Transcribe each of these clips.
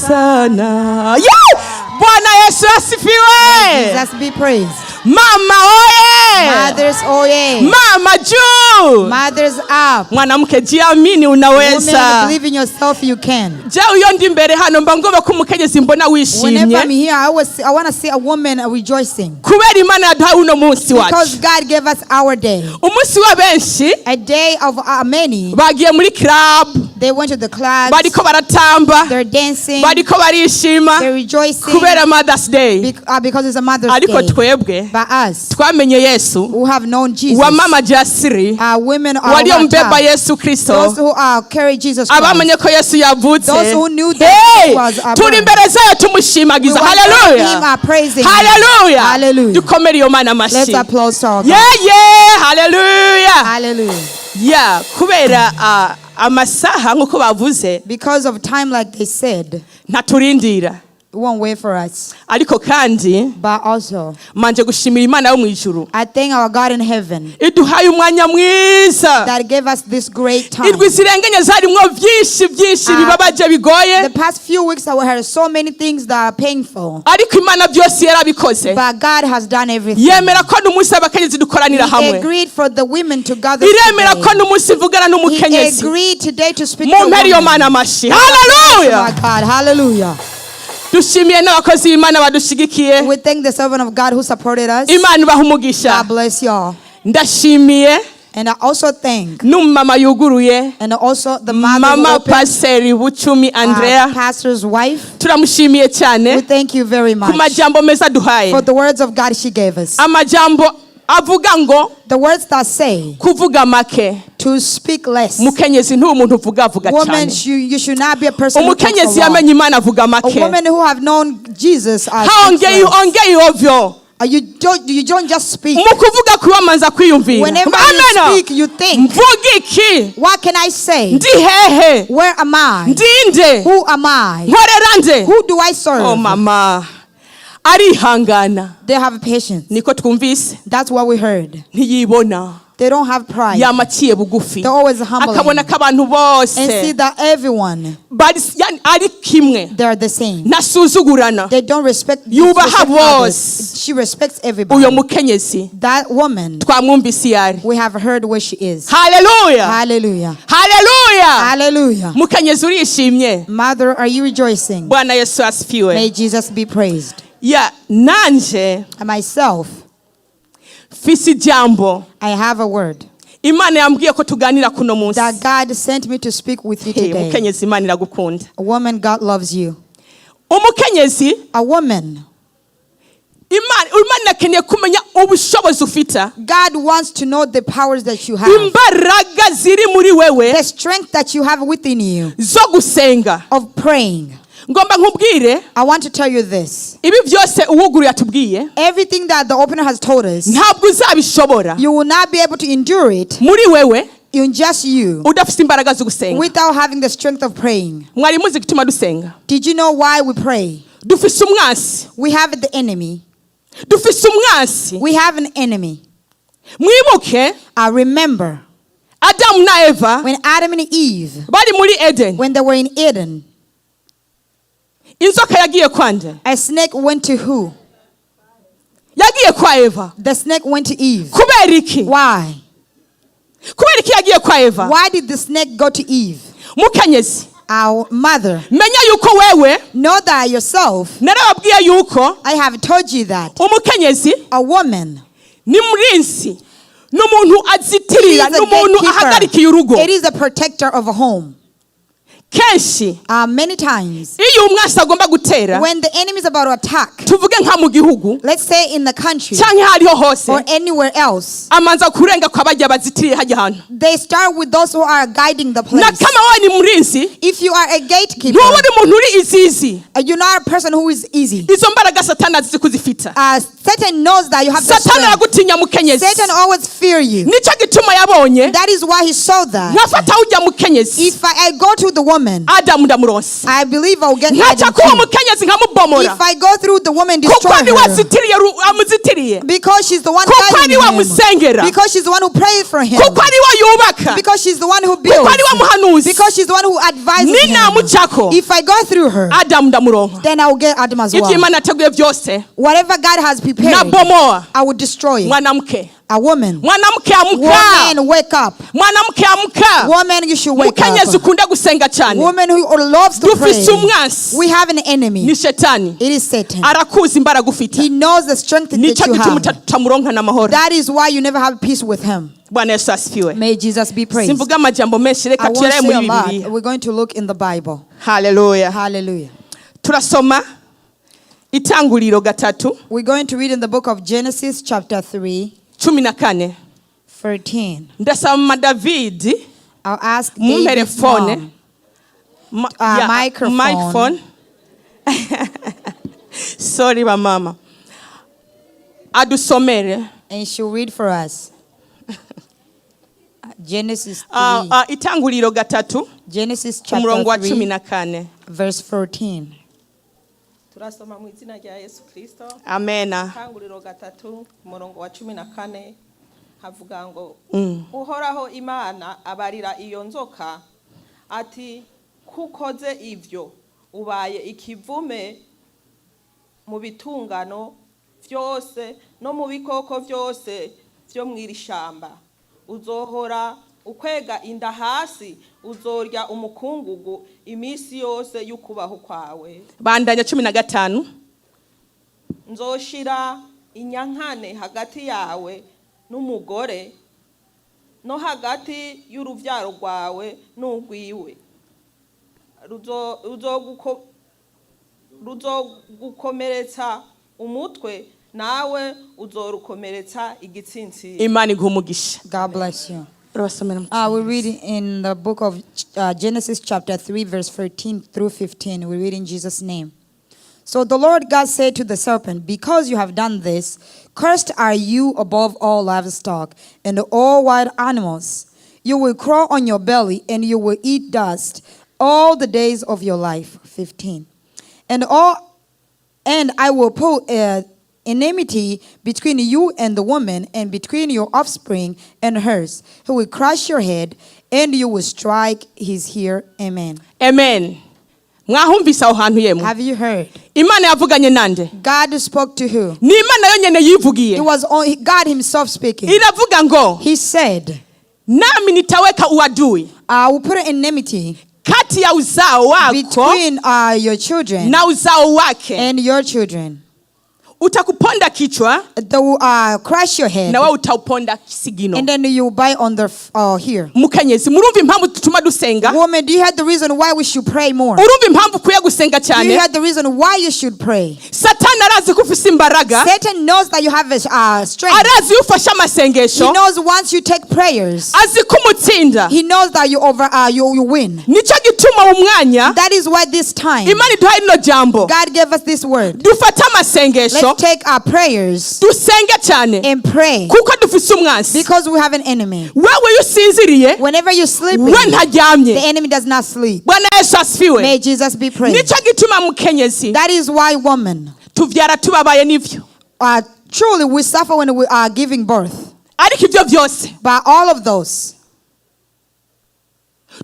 Sana. Yeah! Bwana Yesu asifiwe. Jesus be praised. Mama oye! Mothers, oh yeah. Mama juu! Mothers up. Mwanamke jiamini, Women, unaweza. Believe in yourself, you can. Jewe iyo ndi imbere hano mba ngomba ko umukenyezi mbona Whenever I'm wishimye here, I want to see a woman rejoicing. Kubera Imana yaduhaye uno munsi Because wacu. God gave us our day. Umunsi wa benshi A day of many. Bagiye muri club, They went to the clubs. Bariko baratamba, They're dancing. Bariko barishima They're rejoicing. Kubera Mother's Day. Because it's a Mother's Ariko Day. Twebwe But us, twamenye Yesu who have known Jesus, wa mama Jasiri women are waliombeba our Yesu Kristo, those who are carry Jesus Christ. Abamenye ko Yesu yavutse. Those who knew that Hey! he was our Turi born. Imbere zayo We tumushimagiza. want Haleluya. him are praising him. Haleluya. Hallelujah. Dukomere iyo Mana Let's amashyi. Applaud to our God. Yeah, haleluya. Hallelujah. Yeah, kubera amasaha nk'uko bavuze, Because of time, like they said, ntaturindira. It won't wait for us. Ariko kandi But also, manje gushimira Imana yo mu ijuru I thank our God in heaven iduhaye umwanya mwiza. That gave us this great time. Indwi zirengenye zarimwo byinshi byinshi Ah, bibabaje bigoye, The past few weeks, I heard so many things that are painful. Ariko Imana byose yarabikoze. But God has done everything. Yemera ko n'umunsi abakenyezi dukoranira He hamwe. Agreed for the women to gather Iremera ko today. N'umunsi mvugana He n'umukenyezi. Agreed today to speak to Mumpere iyo women. Mana amashyi. Oh my Haleluya. God, hallelujah. Dushimiye n'abakozi b'Imana badushigikiye. We thank the servant of God who supported us. Imana ibaha umugisha. God bless y'all. Ndashimiye And I also thank, n'umumama yuguruye, and also the mother who Mama opened, Paseri Bucumi Andrea. Pastor's wife. Turamushimiye cyane We thank you very ku much majambo meza duhaye, for the words of God she gave us. Amajambo avuga ngo The words that say kuvuga make. To speak less. Mukenyezi nturi umuntu uvuga avuga Woman, cyane. you should not be a person who talks a Umukenyezi lot. yamenye Imana avuga A make. Woman who have known Jesus speaks Haongei less. Ongei ovyo. You don't just speak. Mu kuvuga kubamanza kwiyumvira. Whenever you Amen. Speak, you think. Mvuga iki? What can I say? Ndi hehe? Where am I? Ndinde? Who am I? Nkorera nde? Who do I serve? Oh mama arihangana. They have patience. Niko twumvise. That's what we heard. Ntiyibona. They don't have pride. Yama aciye bugufi, They're always humbling. akabona ko abantu bose And see that everyone, yani ari kimwe, they're the same. Ntasuzugurana. They don't respect, Yubaha disrespect others. Bose. She respects everybody. Uyo mukenyezi That woman, twamwumvise iyo ari. We have heard where she is. Haleluya. Hallelujah. Haleluya. Hallelujah. Mukenyezi urishimye? Mother, are you rejoicing? Bwana Yesu asifiwe. May Jesus be praised. Ya nanje And myself, mfise ijambo I have a word Imana yambwiye ko tuganira kuno munsi. That God sent me to speak with you Hey, today. mukenyezi Imana iragukunda. A woman, God loves you. Umukenyezi, A woman, Imana irakeneye kumenya ubushobozi ufite, God wants to know the powers that you have, imbaraga ziri muri wewe the strength that you have within you zo gusenga. Of praying. Ngomba nkubwire, I want to tell you this. Ibi byose uwuguruye atubwiye, Everything that the opener has told us, ntabwo uzabishobora you will not be able to endure it muri wewe in just you udafite imbaraga zo gusenga. Without having the strength of praying. Mwari muzi gutuma dusenga? Did you know why we pray? Dufise umwansi. We have the enemy. Dufise umwansi. We have an enemy. Mwibuke I remember Adamu na Eva when Adam and Eve, bari muri Eden, when they were in Eden, inzoka yagiye kwande? A snake went to who? Yagiye kwa Eva. The snake went to Eve. Kubera iki? Why? Kubera iki yagiye kwa Eva? Why did the snake go to Eve? Mukenyezi, Our mother. Menya yuko wewe, Know that yourself, narababwiye yuko I have told you that umukenyezi a woman ni murinzi, ni umuntu azitirira, is ni a umuntu gatekeeper. ahagarikiye urugo. It is a protector of a home. Kenshi Many times, iyo umwansi agomba gutera, when the enemy is about to attack, tuvuge nka mu gihugu let's say in the country cyangwa aho ariho hose, or anywhere else, amanza kurenga kwa bajya bazitiriye hajya hantu. They start with those who are guiding the Na place. kama wowe ni murinzi, If you are a gatekeeper, ntuba uri umuntu uri easy. You're not a person who is easy. Izo mbaraga Satani azi kuzifita. Satan knows that you have the Satani strength. aragutinya mukenyezi. Satan always fear you. Nicyo gituma yabonye That is why he saw that. nkafata ujya mukenyezi, If I go to the woman, woman, Adamu ndamuronse. I believe I'll get Nkaca Adam k'uwo too. mukenyezi nkamubomora. If I go through the woman, Kuko destroy ari we her. azitiriye amuzitiriye. Because she's the one Kuko guiding ari we him. amusengera. Because she's the one who prayed for him. Kuko ari we yubaka. Because she's the one who builds. Kuko ari we muhanuzi. Because she's the one who advises him. Ninamucako. If I go through her, Adamu ndamuronka. then I will get Adam as Ibyo well. Imana yateguye byose Whatever God has prepared, nabomoa. I will destroy it. Mwanamke, A woman. mwanamke amka. Woman, wake up. Mwanamke amka. Woman, you should wake Mukenyezi up. ukunda gusenga cyane. Woman who loves to pray. Dufise umwansi. We have an enemy. Ni shetani. It is Satan. Arakuzi imbaraga ufite. He knows the strength that Nicyo you gituma have. utamuronkana amahoro. That is why you never have peace with him. Bwana Yesu asifiwe. May Jesus be praised. Simvuga amajambo menshi, I reka won't tuyaraye say muri a lot. Bibiliya. We're going to look in the Bible. Haleluya. Hallelujah. Turasoma Itanguriro 3. We're going to read in the book of Genesis chapter 3, 14. 13. Ndasaba mama David I'll ask mumpere David's phone. mom. Microphone. Microphone. Sorry bamama. Adusomere. And she'll read for us. Genesis 3. Itanguriro 3 Genesis ku murongo wa chapter cumi 3, na kane. verse 14. Turasoma mu izina rya Yesu Kirisito. Amena. Itanguriro 3, umurongo wa 14, havuga ngo: Uhoraho Imana abarira iyo nzoka ati: "Kukoze ivyo, ubaye ikivume mu bitungano vyose no mu bikoko vyose vyo mw'iri shamba. Uzohora ukwega inda hasi, uzorya umukungugu iminsi yose y'ukubaho kwawe." Bandanya 15. "Nzoshira inyankane hagati yawe n'umugore, no hagati y'uruvyaro rwawe n'urwiwe. Ruzogukomeretsa umutwe, nawe uzorukomeretsa igitsintsiro." Imana iguha umugisha. God bless you. Urabasomera mu We read in the book of Genesis chapter 3, verse 13 through 15. We read in Jesus' name. So the Lord God said to the serpent, "Because you have done this, cursed are you above all livestock and all wild animals. You will crawl on your belly and you will eat dust all the days of your life." 15. And I will put enmity between you and the woman, and between your offspring and hers, who will crush your head, and you will strike his heel. Amen. Amen. Mwahumvise aho hantu yemwe? Have you heard? Imana yavuganye nande? God spoke to who? Ni Imana yonyene yivugiye. It was only God himself speaking. Iravuga ngo: He said, "Nami nitaweka uadui "I will put enmity kati ya uzao wako between your children na uzao wake, and your children. Utakuponda kichwa, They will crush your head, na wewe utauponda kisigino." and then you will bite on their heel." Mukenyezi, murumva impamvu tutuma dusenga? Woman, do you hear the reason why we should pray more? Urumva impamvu ukwiye gusenga Do you cyane? hear the reason why you should pray? Satani arazi ko ufise imbaraga. Satan knows that you have a strength. Arazi iyo ufashe He amasengesho, knows once you take prayers, azi ko umutsinda. he knows that you win. Nicyo gituma mu mwanya That is why this time Imana iduhaye rino jambo, God gave us this word. dufate amasengesho, Let's take our prayers dusenge cyane, and pray kuko dufise umwansi. because we have an enemy. Wewe iyo usinziriye, Whenever you're sleeping, we the ntaryamye. enemy does not sleep. Bwana Yesu asifiwe. May Jesus be praised. Nicyo gituma mukenyezi, That is why woman, tuvyara tubabaye nivyo, truly we suffer when we are giving birth. Ariko ibyo byose, But all of those,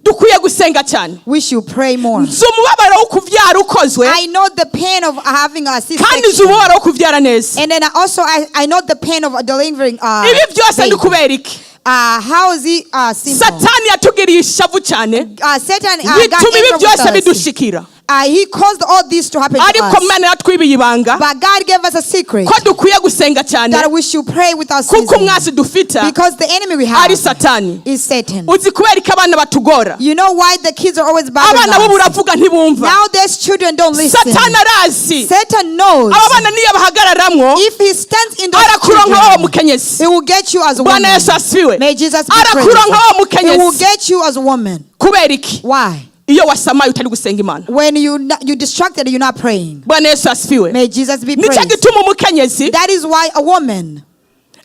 dukwiye gusenga cyane. we should pray more. Nzi umubabaro wo kuvyara ukozwe, I know the pain of having a kandi nzi C-section. umubabaro wo kuvyara neza. And then I know the pain of delivering. Ibi byose Baby. ni kubera iki? How is it simple? Satani yatugiriye ishavu cyane, Satan got bituma ibi angry with byose us. bidushikira. He caused all this to happen to Ariko us. Imana yatwibiye ibanga But God gave us a secret ko dukwiye gusenga cyane, that we should pray without kuko ceasing. umwasi dufita Because the enemy we ari have Satani. is Satan. Uzi kubera ko abana batugora? You know why the kids are always bothering Abana bo us? buravuga ntibumva. Now these children don't listen. Satani arazi Satan knows aba bana niyo bahagararamwo, if he stands in those arakuronka waba children, mukenyezi. he will get you as a Bwana woman. Yesu asifiwe. May Jesus be praised. Arakuronka wa He will mukenyezi. get you as a woman. Kubera iki? Why? Iyo wasamaye utari gusenga Imana. When you distracted, you're not praying. Bwana Yesu asifiwe. May Jesus be Nicyo praised. gituma umukenyezi That is why a woman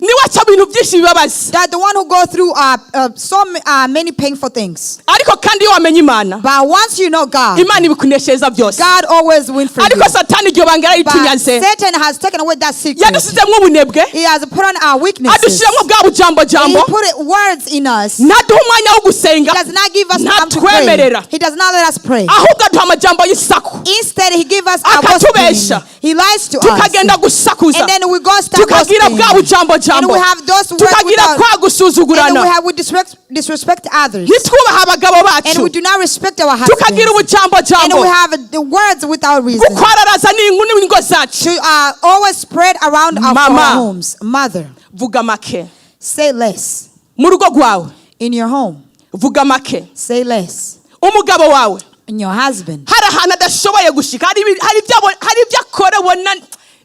Niwe aca mu bintu byinshi bibabaza. That the one who go through so many painful things. Ariko kandi iyo wamenye Imana, But once you know God, Imana ibikuneshereza byose. God always wins for you. Ariko Satani iryo banga But yaritunyaze. Satan has taken away that secret. Yadusizemo ubunebwe. He has put on our weaknesses. Adushyiramo bwa bujambo He jambo. put words in us. Ntaduha umwanya wo gusenga. He does not give us time to pray. Ntatwemerera. He does not let us pray. Ahubwo aduha amajambo y'isaku. Instead, he gives us our Akatubesha. gossiping. He lies to us. Tukagenda gusakuza. And then we go start Tukagira gossiping. bwa bujambo And jambo. we have those words Tukagira without, kwa and gusuzugurana. we disrespect others. Ntitwubahe abagabo And bacu. we do not respect our Tukagira husbands. ubujambo And jambo. we have the words without reason. Gukwararaza n'ingo zacu. To always spread around our Mama. homes. Mother, Vuga make. Say less. Mu rugo rwawe. In your home, Vuga make. Say less. Umugabo wawe, In your husband. hari ahantu adashoboye gushika, hari ibyo akora ubona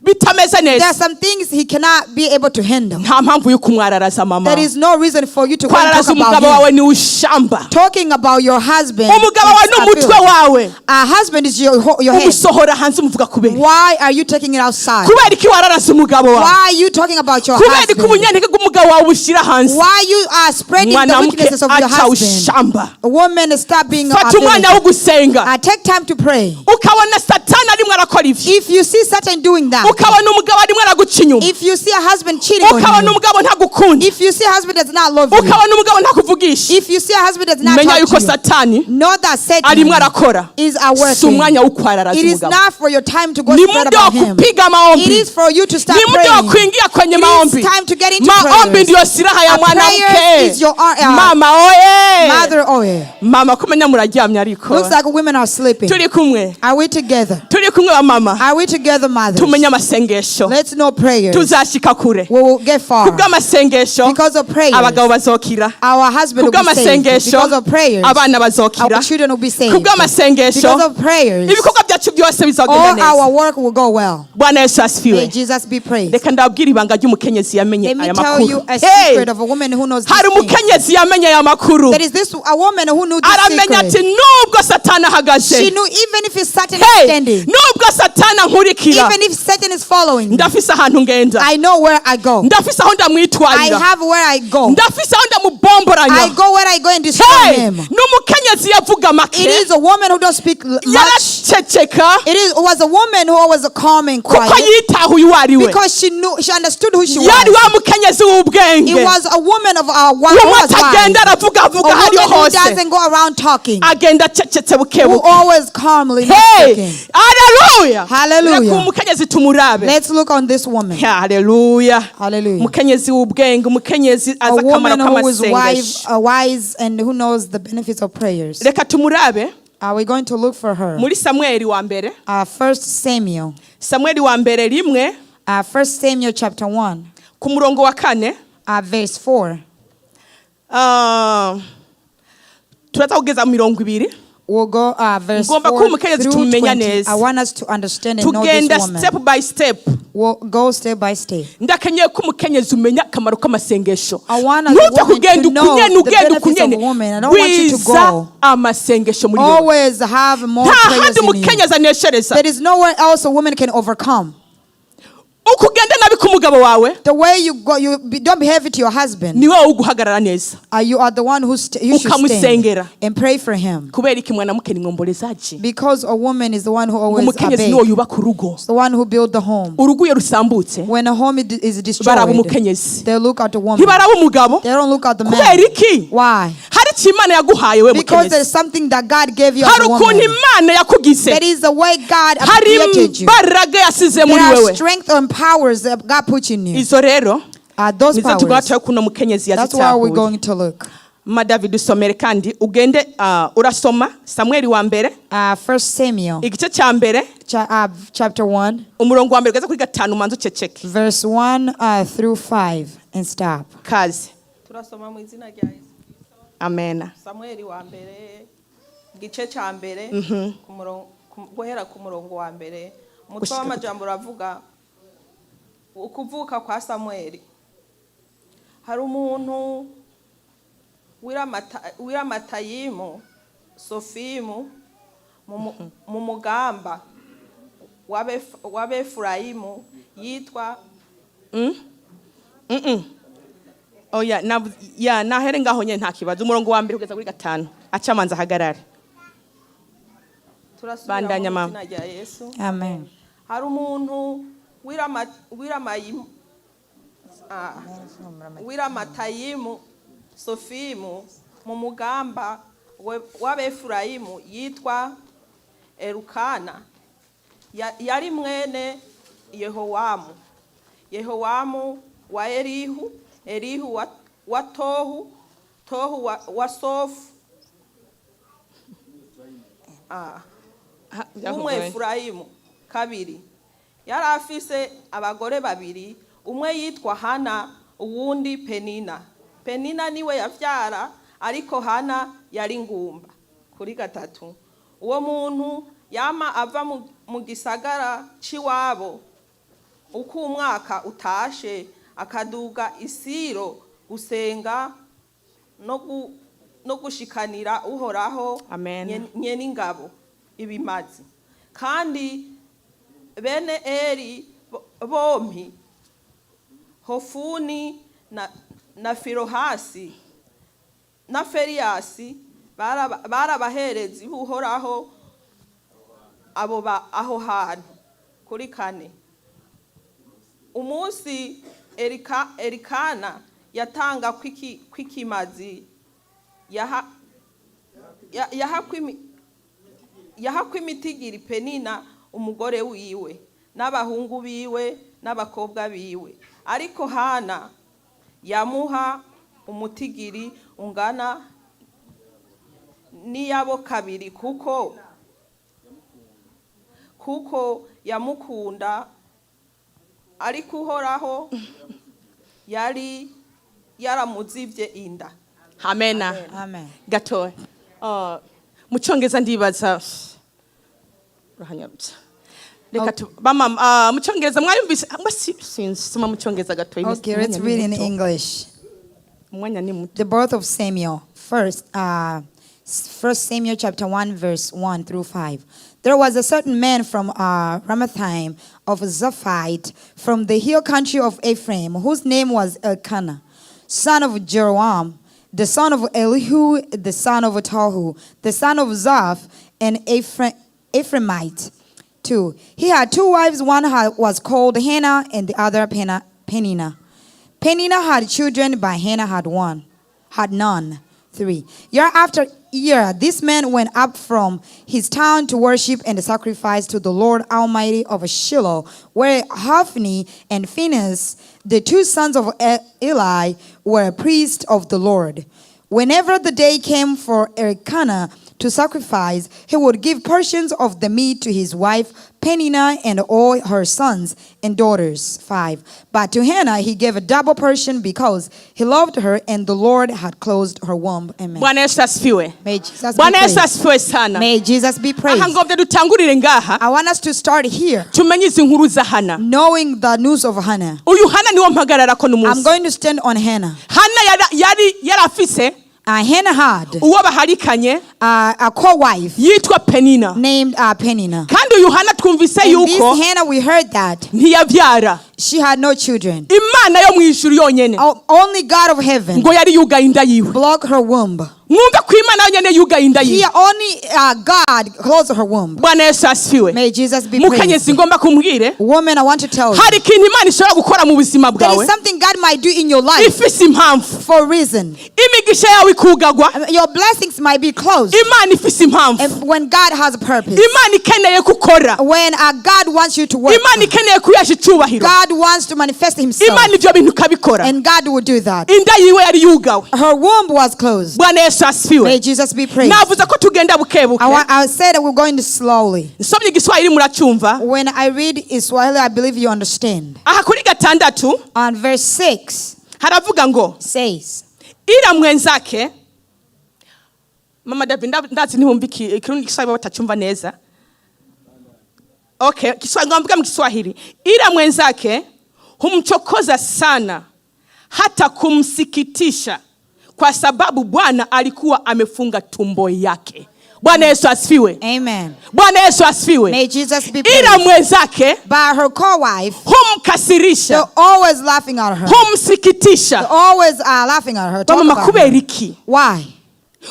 bitameze There neza. are some things he cannot be able to handle. Nta mpamvu yo kumwararaza, mama. There is no reason for you to go and Kwararaza talk about umugabo him. wawe ni ushamba. Talking about your husband Umugabo wawe is ni umutwe a wawe. A husband is your head. Umusohora hanze umuvuga kubera? Why are you taking it outside? Kubera iki wararaza umugabo wawe? Why are you talking about your Kubera ko husband? ubunyantege bw'umugabo wawe ubushyira hanze? Why you are spreading the Mwanamke, weaknesses of your acha husband? ushamba. A woman, stop being Fata umwanya wo gusenga. Take time to pray. Ukabona Satani arimo arakora ivyo, If you see Satan doing that, ukabona umugabo arimo araguca inyuma, if you see a husband cheating on ukabona you, umugabo ntagukunda, if you see a husband does not love you, ukabona umugabo ntakuvugisha, if you see a husband does not menya talk yuko to you, Satani know that Satan arimo arakora. is a Si working. umwanya wo kwararaza It is umugabo. not for your time to go Ni spread muda wa about him. kupiga maombi. It is for you to start Ni muda wa praying. kuingia kwenye It is maombi. time to get into Maombi prayers. ndiyo silaha ya A mwanamke. prayers is your, Mama oye. Mother oil. Mama, kumenya muraryamye ariko. Looks like women are sleeping. Turi kumwe. Are we together? Turi kumwe ba mama. Are we together, mothers? Tumenye amasengesho. Let's know prayers. Tuzashika kure. We will get far. Kubw'amasengesho Because of prayers, abagabo bazokira. our husband will be saved. Kubw'amasengesho Because of prayers, abana bazokira. our children will be saved. Kubw'amasengesho Because of prayers, ibikorwa byacu byose bizagenda all neza. our work will go well. Bwana Yesu May asifiwe. Jesus be praised. Reka ndababwira ibanga ry'umukenyezi yamenye Let me aya tell makuru. you a Hey! secret of a woman who knows this Hari thing. umukenyezi yamenye aya makuru. There is this a woman who knew this Aramenya ati secret. nubwo Satani ahagaze, She knew even if Satan is hey, standing, nubwo Satani ankurikira, even if Satan is following me, ndafise ahantu ngenda. I know where I go. Ndafise aho I ndamwitwarira. have where I go. Ndafise aho ndamubomboranya. I go where I go and destroy Hey, him. n'umukenyezi yavuga make. It is a woman who don't speak much. Yaraceceka It was a woman who was calm and kuko quiet yitahuye uwo ari we. because she knew, she understood who she Yari was. wa mukenyezi w'ubwenge. It was a woman of one who Umwe was wise. atagenda aravuga A avuga hariyo woman who hose, doesn't go around talking, agenda acecetse buke who buke. always calmly not Hey, speaking. haleluya. Hallelujah. Reka umukenyezi tumurabe. Let's look on this woman. Haleluya. Hallelujah. Umukenyezi w'ubwenge, umukenyezi A azi akamaro woman who is wise, k'amasengesho. wise and who knows the benefits of prayers. Reka tumurabe Are we going to look for her? muri Samweli wa mbere. First Samuel. Samweli wa mbere rimwe, First Samuel chapter 1, ku murongo wa kane. Verse 4. Ah, turaza kugeza mu 20. We'll go verse Ngomba 4 kuba umukenyezi through tumumenya 20. neza. I want us to understand and know this Tugenda woman. step by step. We'll go step by step. Ndakenyeye ko umukenyezi umenya akamaro k'amasengesho. I want as a Ntujye woman kugenda to know ukunyene the ugenda benefits of ukunyene. a woman. I don't want you to Gwiza go. amasengesho muri wowe. Always have more Nta prayers handi in you. umukenyezi aneshereza. There is nowhere else a woman can overcome. Uko ugenda nabi ku mugabo wawe, The way you go, you don't behave to your husband. ni wowe uguhagarara neza. You are the one who you should stand Ukamusengera. And pray for him. Kubera iki mwanamke ni mwombolezaji? Because a woman is the one who always Umukenyezi niwo beg, yubaka urugo. the one who build the home. Urugo iyo rusambutse, When a home is baraba destroyed, umukenyezi, they look at the woman. ntibaraba umugabo. They don't look at the Kubera man. iki? Why? Hari icyo Imana yaguhaye we Because mukenyezi. there's something that God gave you as Hari a ukuntu woman. Imana yakugize. There is a way God Hari created you. imbaraga yasize muri There are wewe. strength and powers that God put in you. Izo rero Those nizo tugomba powers. tuwe kuno mukenyezi That's why we're yazitahuye. going to look. Ma David, usomere kandi ugende, urasoma Samweli wa mbere, First Samuel, igice cya mbere, chapter 1, umurongo wa mbere ugeze kuri gatanu, umanze uceceke. Verse 1 through 5, and stop. Kaze. Turasoma mu izina rya Yesu. Amena. Samweli wa mbere igice cya mbere, guhera ku murongo wa mbere. Umutwe Gushika w'amajambo uravuga ukuvuka kwa Samweli. Hari umuntu w'iramatayimu Sofimu mu mugamba w'Abefurayimu yitwa Oya, ya nahere ngaho nyene, nta kibazo. Umurongo wa mbere kugeza kuri gatanu, acamanza ahagarare. Turasubira Bandanya, mu mama. izina rya Yesu. Amen. Hari umuntu w'Iramatayimu Sofimu mu mugamba w'Abefurayimu yitwa Elukana. Yari mwene Yehowamu, Yehowamu wa Elihu, Elihu wa Tohu, Tohu wa Sofu. Ha, byakugoye. W'Umwefurayimu. Kabiri, yari afise abagore babiri, umwe yitwa Hana, uwundi Penina. Penina niwe yavyara, ariko Hana yari ngumba. Kuri gatatu, uwo muntu yama ava mu gisagara c'iwabo uko umwaka utashe, akaduga isiro gusenga no gushikanira Uhoraho Amen. Nyeningabo ibimazi. Kandi bene Eri bompi, Hofuni na Firohasi na Feriyasi, bari abaherezi b'Uhoraho abo aho hantu. Kuri kane, umunsi Erikana yatanga kw'ikimazi yahakwa imitigiri Penina umugore wiwe n'abahungu biwe n'abakobwa biwe, ariko Hana yamuha umutigiri ungana n'iyabo kabiri, kuko yamukunda, ariko Uhoraho yari yaramuzivye inda. Amena. Amen. Gatoya. Mu Cyongereza ndibaza urahanyarutsa. Reka tu bama mu Cyongereza mwayumvise, sinzi, soma mu Cyongereza gatoya. Okay, let's read in English. Umwanya ni muto. The birth of Samuel. First Samuel chapter 1, verse 1 through 5. There was a certain man from Ramathaim of Zophite, from the hill country of Ephraim, whose name was Elkanah, son of Jeroham, the son of Elihu, the son of Tohu, the son of Zoph, and Ephraimite. 2. He had two wives. One was called Hannah, and the other Peninnah. Peninnah had children, but Hannah had none. 3. Year after year, this man went up from his town to worship and sacrifice to the Lord Almighty of Shiloh, where Hophni and Phinehas, the two sons of Eli, were priests of the Lord. Whenever the day came for Elkanah to sacrifice, he would give portions of the meat to his wife Peninnah and all her sons and daughters. 5. But to Hannah he gave a double portion because he loved her and the Lord had closed her womb. Amen. Bwana Yesu asifiwe. May Jesus be Bwana Yesu praised. asifiwe sana. May Jesus be praised. Aha ngombye dutangurire ngaha, I want us to start here, tumenye izi nkuru za Hana. knowing the news of Hannah. Uyu Hana niwo mpagararako I'm n'umunsi. going to stand on Hannah. Hana yari yarafise Hannah had uwo baharikanye a co-wife yitwa Penina. named Peninnah. Kandi uyu Hana twumvise And this yuko Hannah, we heard that ntiyabyara. she had no children. Imana yo mu ijuru yonyene Only God of heaven ngo yari yugaye inda yiwe. blocked her womb. Mwumve ko Imana yonyene yugaye inda yiwe. Here, only God closed her womb. Bwana Yesu asifiwe. May Jesus be Mukenyezi, praised. ngomba kumbwire, Woman, I want to tell you, hari ikintu Imana ishobora gukora mu buzima there bwawe is something God might do in your life ifise impamvu. for a reason. Imigisha yawe ikugagwa, Your blessings might be closed. Imana ifise impamvu. And when God has a purpose, Imana ikeneye gukora. when God wants you to work, Imana ikeneye kuyasha icubahiro. God wants to manifest Himself, Imana ibyo bintu ikabikora. and God will do that. Inda yiwe yari yugawe. Her womb was closed. Bwana Yesu asifiwe. May Jesus be praised. Navuze ko tugenda buke buke. I said that we're going slowly. Nsomye Igiswahili muracyumva. When I read Swahili, I believe you understand. Aha kuri gatandatu On verse 6 haravuga ngo says, ila mwenzake. Mama David, ndazi ntibumva Ikirundi, Kiswahili batacyumva neza. Okay, Kiswahili ngomba mu Kiswahili. Ila mwenzake humchokoza sana hata kumsikitisha, kwa sababu Bwana alikuwa amefunga tumbo yake. Bwana Yesu asifiwe. Amen. Bwana Yesu asifiwe. May Jesus be Ila praised. Mwenzake By her co-wife, humkasirisha, they're always laughing at her. humsikitisha. They're always laughing at her. Talk Mama, about kubera her. iki? Why?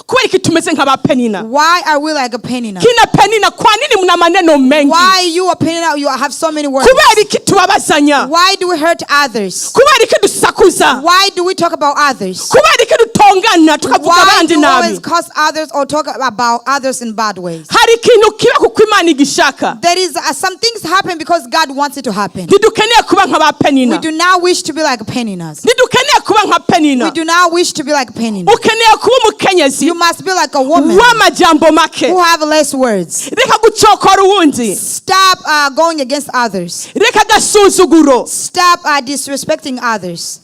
Kubera iki tumeze nka ba Penina? Why are we like a Penina? Kina Penina, kwa nini mna maneno mengi? Why you a Penina? You have so many words. Kubera iki tubabazanya? Why do we hurt others? Kubera iki dusakuza? Why do we talk about others? Kubera iki dutongana tukavuga Why abandi do we always nabi? curse others or talk about others in bad ways? Hari ikintu kiba kuko Imana igishaka. There is some things happen because God wants it to happen. Ntidukeneye kuba nka ba We Penina. do not wish to be like Peninas. Ntidukeneye kuba nka Penina. We do not wish to be like Penina. Ukeneye kuba umukenyezi You must be like a woman w'amajambo make. who have less words. Reka gucokora uwundi. Stop going against others. Reka agasuzuguro. Stop disrespecting others.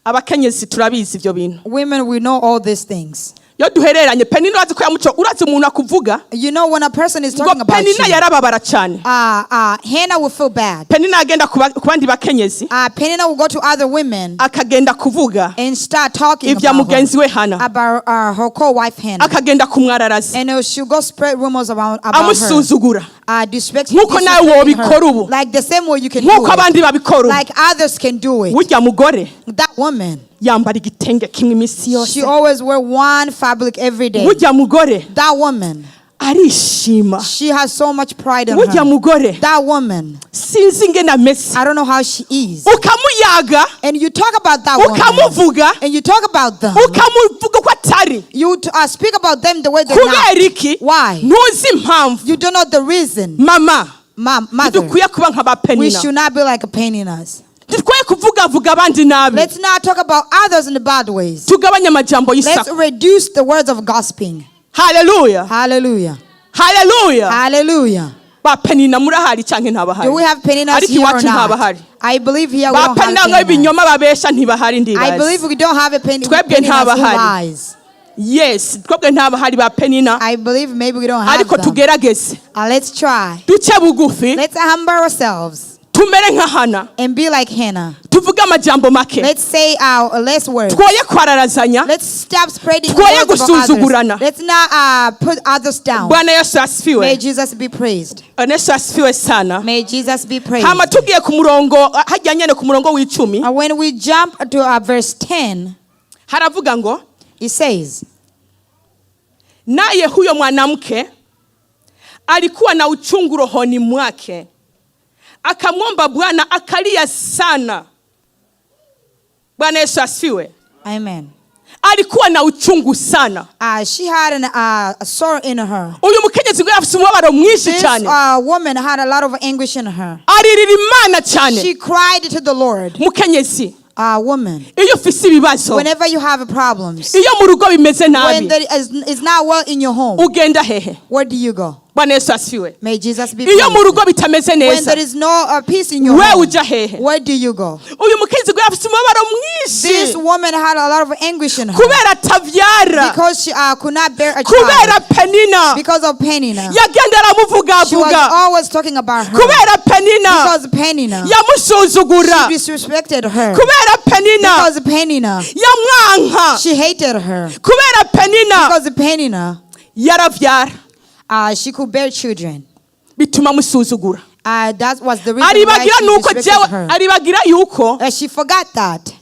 Abakenyezi turabizi ibyo bintu. Women, we know all these things. Iyo duhereranye Penina, urazi ko yamuco, urazi umuntu akuvuga You know, when a person is ngo talking about Penina you, yarababara cyane. Hannah will feel bad. Penina agenda ku ba- ku bandi bakenyezi, Penina will go to other women akagenda kuvuga and start talking ibya about mugenzi her, we Hana, about her co-wife Hannah. akagenda kumwararaza, And she'll go spread rumors around about her. amusuzugura, Disrespecting Nk'uko nawe her. wobikora ubu. Like the same way you can do nk'uko it. abandi babikora ubu. Like others can do it. Burya mugore That woman, yambara igitenge kimwe iminsi she yose. always wear one fabric every day. Burya mugore That woman, arishima. she has so much pride in Burya her. mugore That woman, sinzi ingene ameze. I don't know how she is. Ukamuyaga, And you talk about that woman. ukamuvuga, And you talk about them. ukamuvuga uko atari. You speak about them the way they're Kubera not. iki? Why? Ntuzi impamvu. You don't know the reason. Mama, Mother, ntidukwiye kuba nka ba we Penina. should not be like a pain in us. Ntidukwiye kuvugavuga abandi nabi. Let's not talk about others in the bad ways. Tugabanye amajambo Let's y'isaku. reduce the words of gossiping. Haleluya. Hallelujah. Haleluya. Hallelujah. Ba Penina murahari canke ntabahari? Do we have Peninas Ariko here or iwacu not? ntabahari. I believe here we Ba don't have Penina ngo Peninas. ibinyoma babesha ntibahari, I ndibaza. believe we don't have a Twebwe Peninas who ntabahari. lies. Yes, twebwe ntabahari ba Penina. I believe maybe we don't have Ariko them. tugerageze, Let's try. duce bugufi, Let's humble ourselves tumere nka Hana, and be like Hannah. tuvuge amajambo make, Let's say our less words. twoye kwararazanya. Let's stop spreading Twoye words about others. gusuzugurana. Let's not put others down. Bwana Yesu May asifiwe. Jesus be praised. Bwana Yesu asifiwe sana. May Jesus be praised. Hama tugiye ku murongo hajya nyene ku murongo w'icumi, When we jump to verse 10, haravuga ngo, it says, naye huyo mwanamke alikuwa na uchungu rohoni mwake, akamwomba Bwana, akalia sana. Bwana Yesu asifiwe. Amen. Alikuwa na uchungu sana. She had a sorrow in her. Uyu mukenyezi ngo afise umubabaro mwinshi This cyane, woman had a lot of anguish in her. aririra Imana cyane. She cried to the Lord. Mukenyezi, Woman, iyo ufise ibibazo, whenever you have problems, iyo mu rugo bimeze when nabi, there is not well in your home, ugenda hehe? Where do you go? Bwana Yesu asifiwe. May Jesus be Iyo praised. mu rugo bitameze When neza, there is no peace in your we home, uja hehe? Where do you go? Uyu mukenyezi ngo afise umubabaro This mwinshi woman had a lot of anguish in her kubera atavyara, because she could not bear a kubera child. Penina Because of Penina. yagenda She was aramuvugavuga, always talking about her. kubera Penina Because Penina, yamusuzugura, she disrespected her. kubera Penina Because Penina, yamwanka, she hated her. kubera Penina Because Penina, yaravyara, she could bear children. Bituma amusuzugura. That was the reason why Aribagira she nuko disrespected jewe her. aribagira yuko She forgot that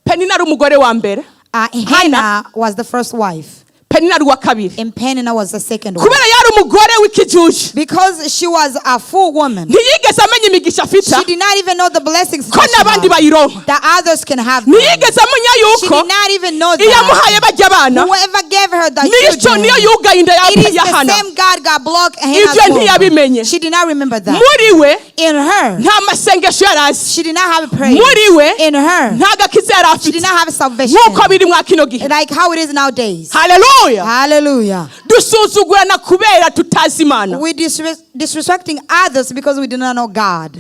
Penina ari umugore wa mbere, Hannah was the first wife Penina ari uwa kabiri. And Penina was the second wife. Kubera yari umugore w'ikijuju, Because she was a full woman, ntiyigeze amenya imigisha afite, she did not even know the blessings ko that, she n'abandi had, bayironka. That others can have them. Ntiyigeze amenya She yuko did not even know iyo that amuhaye bajya abana, whoever gave her the nico children, niyo yugaye inda ya it is ya the Hana. same God God blocked Hannah's Ibyo ntiyabimenye. womb. She did not remember that. Muri we In her, nta masengesho yari azi. She did not have a prayer. Muri we In her, nta gakiza yari she did afite, not have salvation. nk'uko biri mwa kino gihe. Like how it is nowadays. Haleluya. Hallelujah. Dusuzugurana kubera tutazi Imana. We disrespecting others because we do not know God.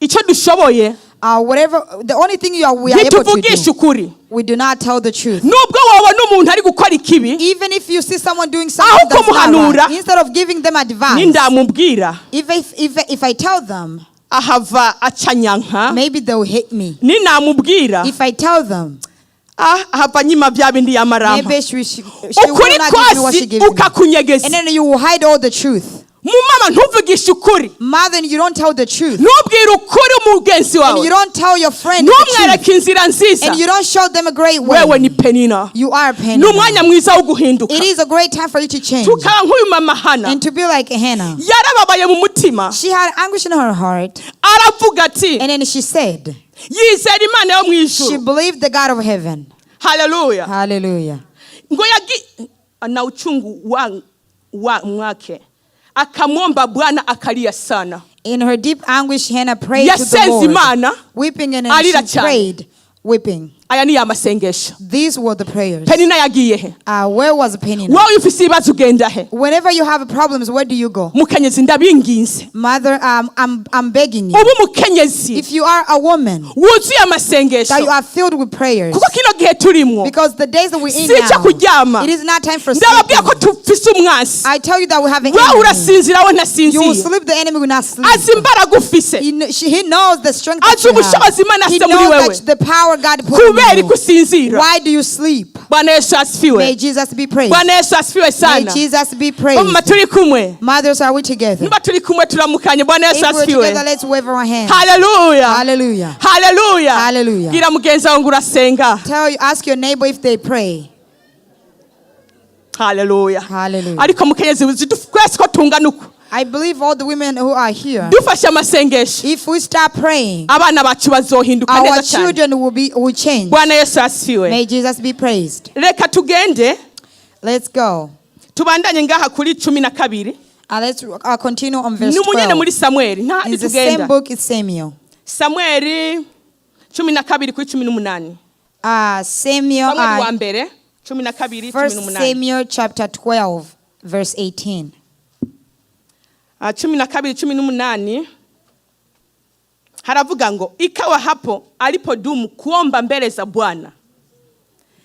Icyo dushoboye, Whatever the only thing we are able to ntituvugisha do, ukuri. We do not tell the truth. Nubwo wabona umuntu ari gukora ikibi, Even if you see someone doing something aho that's not kumuhanura, right, instead of giving them advice, nindamubwira if I tell them, ahava acanyanka. Maybe they'll hate me. Ninamubwira If I tell them, Ah, ahava nyima bya bindi yamarama. Maybe she Ukuri will not give me what she kwasi gives me. ukakunyegeza. And then you will hide all the truth. Mumama ntuvugishe ukuri. Mother, you don't tell the truth. Ntubwire ukuri umugenzi And wawe. you don't tell your friend the truth. Ntumwereke inzira nziza. And you don't show them a great Wewe way. ni Penina. You are Ni Penina. umwanya mwiza wo guhinduka. It is a great time for you to change. Tukaba nk'uyu mama Hana. And to be like Hannah. Yarababaye mu mutima. She had anguish in her heart. Aravuga ati And then she said, yizera Imana yo mu she ijuru. believed the God of heaven. Haleluya. Hallelujah. Ngo yagi na uchungu wa mwake akamwomba Bwana akalia sana. In her deep anguish, Hannah prayed to the Yasenze Lord, Imana, weeping, and then arira she cyane. prayed, weeping. Aya ni amasengesho. These were the prayers. Penina yagiye he? Where was Penina? Wowe ufise ibibazo ugenda he? Whenever you have problems, where do you go? Mukenyezi ndabinginze. Mother, I'm begging you. Ubu umukenyezi If you are a woman, wuzuye that you amasengesho. are filled with prayers, Kuko kino gihe turimwo because the days that we're in si icyo now, kuryama. it is not time for Ndababwira ko sleeping. tufise umwansi. I tell you that we have an Wowe enemy. urasinzira we You will ntasinziye. sleep, the enemy will not sleep. Azi imbaraga ufise. He knows the strength that Azi you have. ubushobozi Imana He afite muri knows wewe. that the power God put in Kubera you. ko usinzira. Why do you sleep? Bwana Yesu May asifiwe. Jesus be praised. Bwana Yesu asifiwe May sana. Jesus be praised. Mama turi kumwe. Mothers, are we together? Niba turi kumwe turamukanye. Bwana If Yesu we're asifiwe. together, let's wave our hands. Haleluya. Hallelujah. Haleluya. Hallelujah. Bwira mugenzi wawe ngo urasenga. Ask your neighbor if they pray. Haleluya. Hallelujah. Ariko mukenyezi uzi twese ko tungana uku. I believe all the women who are here, Dufashe amasengesho. if we start praying, Abana bacu bazohinduka our neza cyane. children will change. Bwana Yesu asifiwe. May Jesus be praised. Reka tugende Let's go. tubandanye ngaha kuri 12. Let's continue on verse Ni umunyene 12. muri Samweli. Nta It's the same tugenda. book, it's Samuel. Samweli 12 kuri 18. Samuel, Samweli wa mbere 12 First 18. Samuel chapter 12, verse 18. 12 18 haravuga ngo ikawa hapo alipodumu kuomba mbele za Bwana,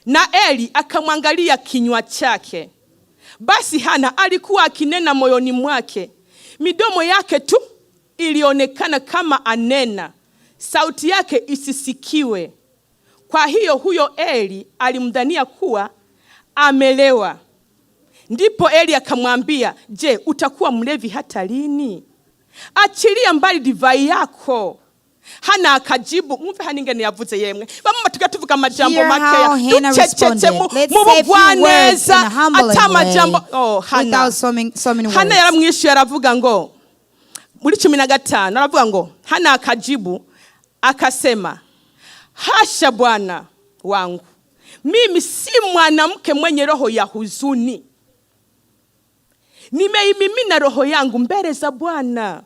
na Eli akamwangalia kinywa chake. Basi Hana alikuwa akinena moyoni mwake, midomo yake tu ilionekana kama anena, sauti yake isisikiwe. Kwa hiyo huyo Eli alimdhania kuwa amelewa. Ndipo Eli akamwambia, je, utakuwa mlevi hata lini? Achilia mbali divai yako. Hana akajibu, mwumve hano ingene yavuze yemwe. Bamwe tuga tuvuga amajambo Hear makeya. how Hannah Ducecetse responded. Let's mu say a few words in bugwaneza a humbling ata amajambo. way, Oh, Hana. without so many Hana words. yaramwishuye aravuga ngo muri 15 aravuga ngo Hana akajibu akasema, hasha bwana wangu, mimi si mwanamke mwenye roho ya huzuni, nimeimimina roho yangu mbele za Bwana.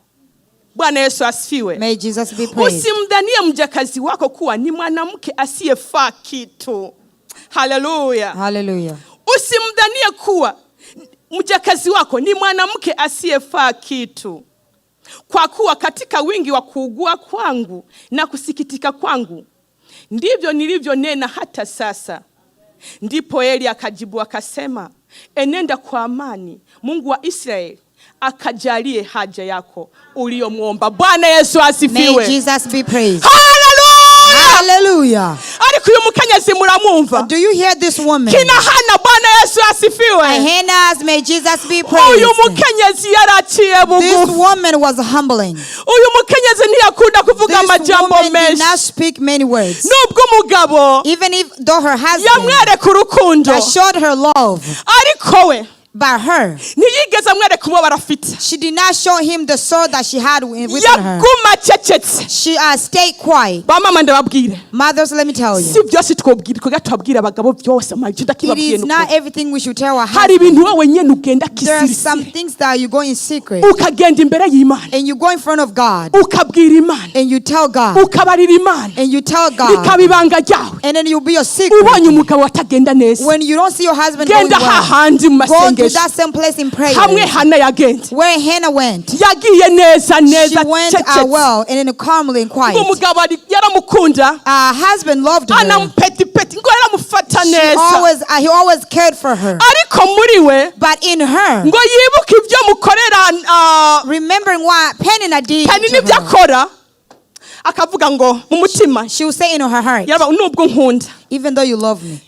Bwana Yesu asifiwe. May Jesus be praised. Usimdhanie mjakazi wako kuwa ni mwanamke asiyefaa kitu. Haleluya. Hallelujah. Usimdhanie kuwa mjakazi wako ni mwanamke asiyefaa kitu, kwa kuwa katika wingi wa kuugua kwangu na kusikitika kwangu ndivyo nilivyonena hata sasa. Ndipo Eli akajibu akasema, enenda kwa amani, Mungu wa Israeli akajalie haja yako uliyomwomba. Bwana Yesu May asifiwe. Jesus be praised. Haleluya. Hallelujah. Ariko uyu mukenyezi muramwumva. Do you hear this woman? Kina Hana, Bwana Yesu asifiwe. Hannah's, may Jesus be Uyu praised. mukenyezi yaraciye This bugufi. woman was humbling. Uyu mukenyezi ntiyakunda kuvuga This amajambo woman did menshi. not speak many words. Nubwo umugabo Even if though her husband yamwereka urukundo, that showed her love, ariko we by her, ntiyigeze amwereka umubabaro afite. she did not show him the soul that she had within her. Yaguma acecetse. She stayed quiet. Ba mama ndababwire, Mothers, let me tell si you, byose twobwira twebwe tubabwira abagabo byose amajwi it ndakibabwiye is ni not ukuri. everything we should tell our Hari husband. ibintu wowe nyene ugenda There are some kisirisiri, things that you go in secret ukagenda imbere y'Imana, and you go in front of God ukabwira Imana, and you tell God ukabarira Imana, and you tell God, bikaba ibanga ryawe. and then you'll be your secret. Ubonye umugabo atagenda neza, When you don't see your husband going genda well, hahandi mu go to masengesho that same place in prayer hamwe Hana yagenze. where Hannah went. Yagiye neza She neza went cecetse. well and then calmly and quiet. Ngo umugabo yaramukunda, Her husband loved her. anamupetipeti ngo yaramufata She neza, always, he always cared for her. ariko muri we But in her, ngo yibuke ibyo mukorera remembering what Peninnah did Penina to ibyo her, akora, Akavuga ngo mu mutima, She will say in her heart, yaba nubwo nkunda, even though you love me,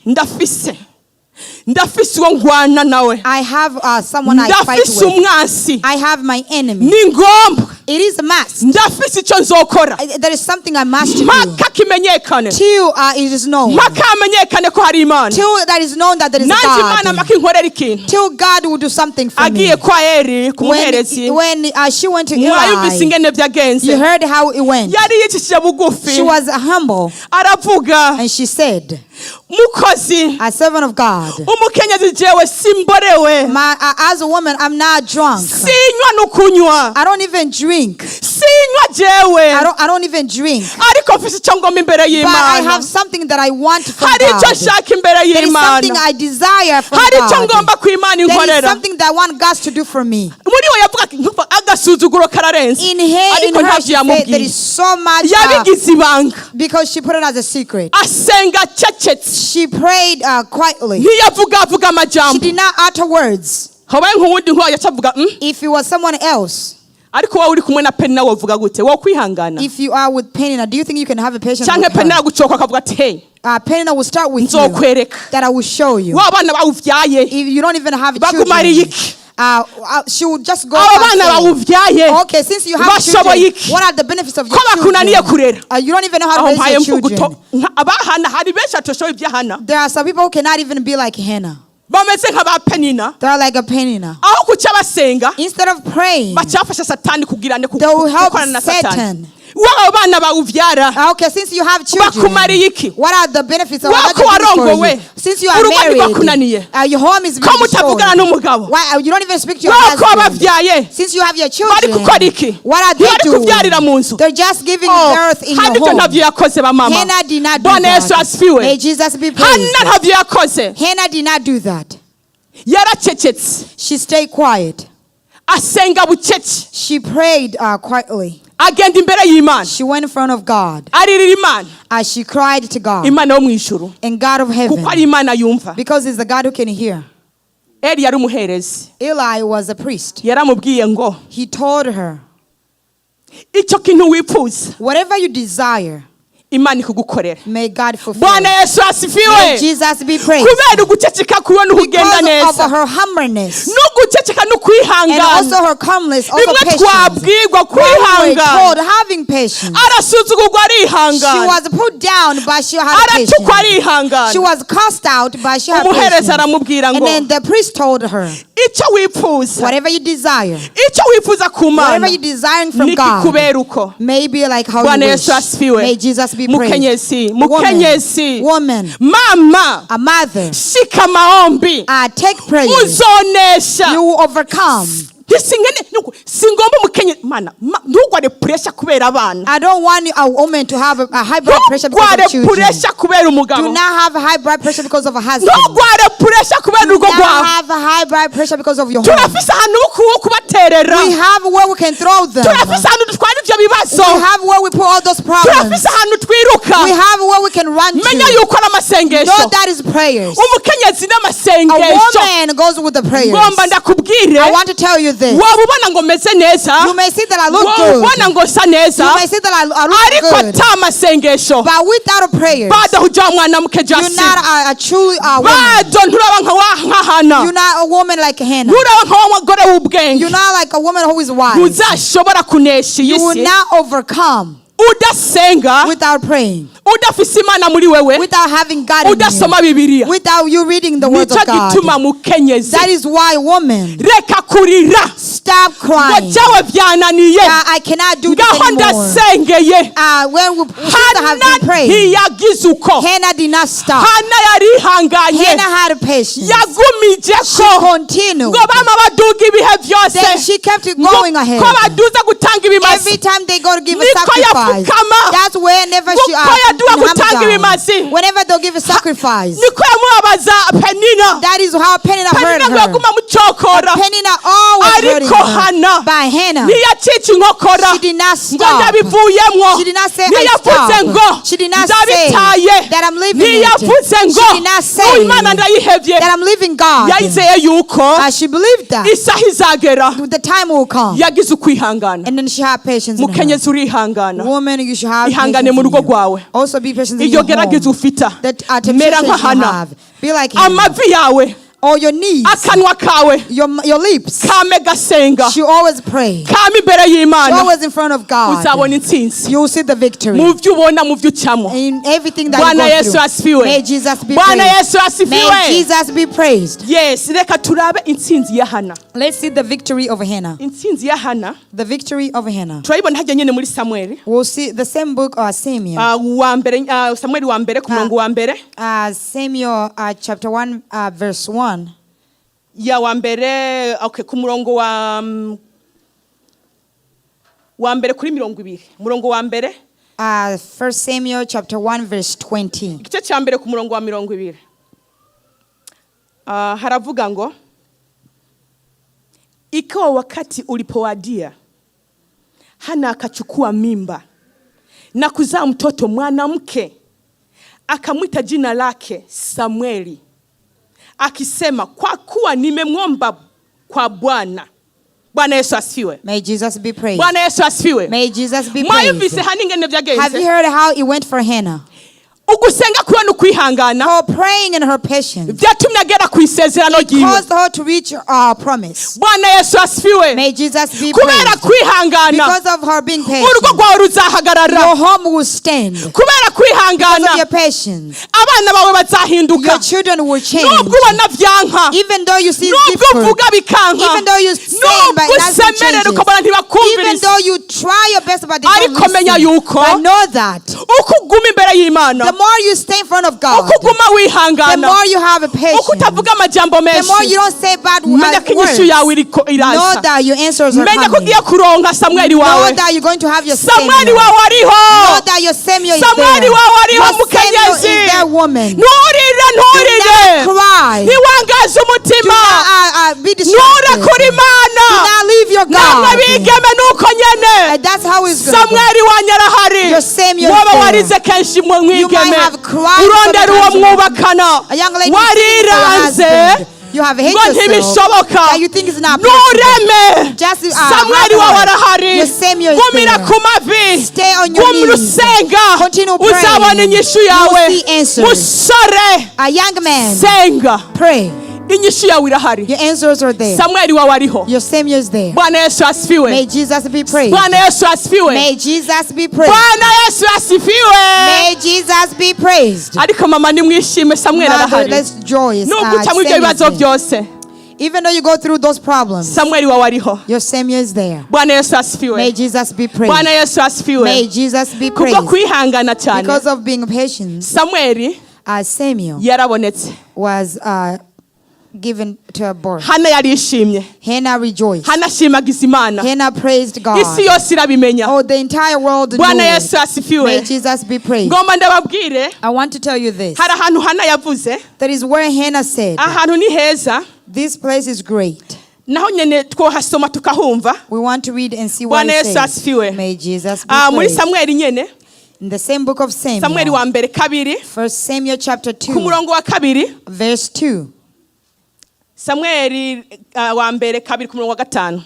ndafise uwo ngwana nawe, I have someone I fight ndafise with. umwansi. I have my enemy. Ni ngombwa. It is a must. Ndafise icyo nzokora. There is something I must do. Mpaka kimenyekane. Till it is known. Mpaka hamenyekane ko hari Imana. Till that is known that there is a Nanjye Imana God. mpaka inkorera ikintu. Till God will do something for me. Agiye kwa Eri ku muherezi, When she went to mwayumvise Eli, ingene byagenze. you heard how it went. Yari yicishije bugufi. She was humble Aravuga, and she said, mukozi, a servant of God, umukenyezi, jewe simborewe. As a woman, I'm not drunk. Sinywa n'ukunywa. I don't even drink. Sinywa jewe. I don't even drink. Ariko mfise icyo ngomba imbere But I y'Imana. have something that I want from Hari icyo God. nshaka imbere There is something y'Imana. I desire from Hari icyo God. ngomba ku Imana There is inkorera. something that I want God to do for me. Muri we yavuga ati, "Nkumva agasuzuguro kararenze." In her, Ariko in her, ntabyo she said, there yamubwiye. is so much Yabigize ibanga. because she put it as a secret. Asenga acecetse. She prayed quietly. Ntiyavuga avuga She amajambo. did not utter words. Habaye nk'uwundi nk'uwo yaca avuga, If it was someone else, Ariko wowe uri kumwe na Penina wovuga gute? Wowe kwihangana? if you are with Penina, do you think you can have a patience Canke with her? Penina agucoka akavuga ati, hey, Penina will start with you nzokwereka. That I will show you. Wa bana bawuvyaye If you don't even have bakumariye children, iki? She will just go Abo and bana say, bawuvyaye okay, since you have bashoboye children, iki? what are the benefits of Ko your bakunaniye children? kurera. You don't even know how to Aho raise mpaye your mvuga children. Abahana hari benshi batoshoboye iby'Hana. There are some people who cannot even be like Hannah. Bameze nka ba Penina. They are like a Penina. Aho kuca basenga, Instead of praying, bacafasha Satani kugirane they will help gukorana na Satan. Satani. Wabo bana bawuvyara Okay, since you have children, bakumariye iki? what are the benefits of Wako what they do for warongowe. you? Since you are Urugo married, ntirwakunaniye. your home is Ko being mutavugana destroyed. n'umugabo. Why you don't even speak to your Wako husband? wabavyaye Since you have your bari children, gukora iki? what are they Ntibari doing? kuvyarira mu nzu. They're just giving Oh, birth in Hana your ibyo home. ntabyo yakoze ba mama. Hannah did not do Bwana Yesu that. asifiwe. May Jesus be praised. Hana ntabyo yakoze. Hannah did not do that. Yaracecetse. She stayed quiet. Asenga bucece. She prayed quietly. Agenda imbere y'Imana. She went in front of God Aririra Imana. As she cried to God Imana yo mu ijuru, and God of heaven, kuko ari Imana yumva. because He's the God who can hear. Eli yari umuherezi. Eli was a priest. Yaramubwiye ngo, He told her, icyo kintu wifuza, whatever you desire, Imana ikugukorera. may God fulfill. Bwana May Yesu asifiwe. Jesus be praised. Kubera uguceceka kwiwe n'ukugenda Because of neza, her humbleness n'uguceceka and n'ukwihangana. also her calmness, also Bimwe patience. twabwirwa, When we were kwihangana. told having patience, Arasuzugurwa, she arihangana. was put down, but she had Aratukwa, patience. arihangana. She was cast out, but she had Umuhereza patience. aramubwira And ngo, then the priest told her, icyo wifuza, whatever you desire, icyo wifuza ku Mana, whatever you desiring from God, nikikubera uko. may be like how Bwana you Yesu wish. asifiwe. May Jesus be praised. Mukenyezi, Woman, mukenyezi, woman, mama, a mother, shika maombi, take prayers. uzonesha. You will overcome. Ntisingene singomba umukenye mana ntugware pressure kubera abana. I don't want a woman to have a high blood pressure because Ntugware of children. pressure kubera umugabo. Do not have high blood pressure because of a husband. Ntugware pressure kubera Do urugo not rwawe. have high blood pressure because of your home. Turafise ahantu ho kubaterera. We have where we can throw them. Turafise ahantu dutwara ivyo bibazo. We have where we put all those problems. Turafise ahantu twiruka. We have where we can run Menya to. yuko ari amasengesho. Know that is prayers. Umukenyezi A n'amasengesho. woman goes with the prayers. Ngomba ndakubwire, I want to tell you this. waba ubona ngo meze neza, You may see that I look waba good. ubona ngo sa neza, You may see that I look ariko good. ata masengesho, But without prayers, bado huja mwanamke you're jasiri. not a truly a woman. Bado nturaba nka wa nka Hana. You're not a woman like Hannah. Nturaba nka wa mugore w'ubwenge. You're not like a woman who is wise. Ntuzashobora kunesha iyi You will si not overcome udasenga, without praying, udafise Imana muri wewe, without having God in udasoma you, Bibiliya. without you reading the words Nicyo of God. gituma, mukenyezi, That is why, woman, reka kurira stop ngo crying. jewe byananiye, That I cannot do this ngaho anymore. ndasengeye. When we sister have Hana been praying, ntiyagize uko. Hannah did not stop. Hana yarihanganye. Hannah had patience. Yagumije She ko continued. ngo bama baduga ibihe byose, Then she kept it ngo going ahead. ko baduza gutanga ibimasa, Every time they go to give a niko sacrifice, yapfukama. that's whenever she Kuko yaduha humbled gutanga down. ibimasi. Whenever they'll give a sacrifice, niko yamubabaza Penina. that is how Penina hurt Penina ngo her. yaguma mucokora, Penina always hurt hurting Ariko her. Hana By Hannah, ntiyacitse inkokora she did not ngo stop. ndabivuyemwo. She did not say, I Ntiyavuze stop. ngo She did not say ndabitaye. that I'm leaving it. Ntiyavuze ngo She did not say Imana ndayihevye. that I'm leaving God. Yayizeye yuko She believed that isaha izagera. the time will come. Yagize ukwihangana. And then she had patience in her. Mukenyezi, urihangana. Woman, you should have Ihangane patience mu in rugo you. rwawe. Also be patient in Iryo your gerageza home. ufita, That mera temptation nka you Hana. have. Be like Hannah. Amavi yawe, Or your knees, akanwa kawe your lips. kame gasenga, She always pray. kame imbere y'Imana. Always in front of God. Uzabona intsinzi You will see the victory mu byo ubona, mu byo ucamo. in everything that Bwana you go Yesu through. asifiwe. May Jesus be Bwana praised. Yesu asifiwe. May Jesus be praised. Yes, reka turabe intsinzi ya Hana. Let's see the victory of Hannah. Intsinzi ya Hana The victory of Hannah. turayibona hajya nyine muri Samweli. We'll see the same book, Samuel. Wa mbere, Samweli wa mbere ku murongo wa mbere. Samuel chapter 1, verse 1. Ya wa mbere, okay, ku murongo wa mbere kuri 20, umurongo wa mbere. 1 Samuel chapter 1, verse 20. Igice cya mbere ku murongo wa 20. Haravuga ngo ikawa wakati ulipowadia, Hana akachukua mimba na kuzaa mtoto mwanamke, akamwita jina lake Samueli, akisema, kwa kuwa nimemwomba kwa Bwana. Bwana Yesu asifiwe. May Jesus be praised. Bwana Yesu asifiwe. May Jesus be Mwayumvise praised. Hana ingene Have you byagenze? heard how it went for Hannah? Ugusenga kuwe n'ukwihangana Her praying and her patience byatumye agera ku isezerano ryiwe. caused her to reach our promise. Bwana Yesu asifiwe. May Jesus be Kubera praised. kwihangana, Because of her being patient, urugo rwawe ruzahagarara. your home will stand. Kubera Because of kwihangana, your patience, abana bawe bazahinduka. your children will change. Nubwo ubona byanka, Even though you see it's nubwo difficult, uvuga bikanka, even though you say but nubwo nothing usemerera changes, ukabona even ntibakumviriza, though you try your best but they don't ariko menya listen, yuko but know that uko uguma imbere y'Imana, the more you stay in front of God, uko uguma the wihangana, more you have a uko patience, utavuga amajambo the more menshi, you don't say bad menya ko inyishu words, yawe iriko know iraza. that your answers are Menya ko coming. ugiye kuronka Samweli Know wawe. that you're going to have your Samweli Samuel. wawe ariho. Know that your Samuel is Samweli there. wawe ariho, Your Samuel mukenyezi. is there, woman. Nturire, Do nturire. not cry. Ntiwangaze Do umutima. not be distracted. Nturekure Imana. Do not leave your Namwe God. bigeme nuko nyene. And that's how it's going to go. Samweli wanyu arahari. Your Samuel is Woba there. warize kenshi mu You might mwigeme have cried urondera uwo sometimes. mwubakana, A young lady is looking for your wariranze husband. You have ngo hate yourself ntibishoboka. that you think is not possible. Nureme. Just, Samweli have wawe heart. arahari. Your Samuel is Gumira there. ku mavi. Stay on your Gumira knees. usenga. Continue praying. Uzabona inyishu You yawe. will see answers. Musore, A young man, senga, pray. Inyishu yawe irahari. Your answers are there. Samweli wawe ariho. Your Samuel is there. Bwana Yesu asifiwe. May Jesus be praised. Bwana Yesu asifiwe. May Jesus be praised. Bwana Yesu asifiwe. May Jesus be praised. Ariko mama, nimwishime, Samweli Mother, arahari. let's joyce. Nubwo uca muri ibyo Samuel is bibazo there. byose, Even though you go through those problems, Samweli wawe ariho. your Samuel is there. Bwana Yesu May asifiwe. Jesus be praised. Bwana Yesu asifiwe. May Jesus be Kubwo praised. kwihangana cyane, Because of being patient, Samweli Samuel yarabonetse. was given to a birth. Hana yarishimye. Hannah rejoiced. Hana ashimagiza Imana. Hannah praised God. Isi yose irabimenya. Oh, the entire world knew Bwana it. Yesu asifiwe. May Jesus be praised. Ngomba ndababwire, I want to tell you this. hari ahantu Hana yavuze. That is where Hannah said, Ahantu ni heza. this place is great. Naho nyene twohasoma tukahumva. We want to read and see what Bwana it Yesu says. asifiwe. May Jesus be Muri praised. Samweli nyene, In the same book of Samweli Samuel, wa mbere kabiri, First Samuel chapter ku 2, murongo wa kabiri. verse 2. Samweli wa mbere kabiri ku murongo wa gatanu.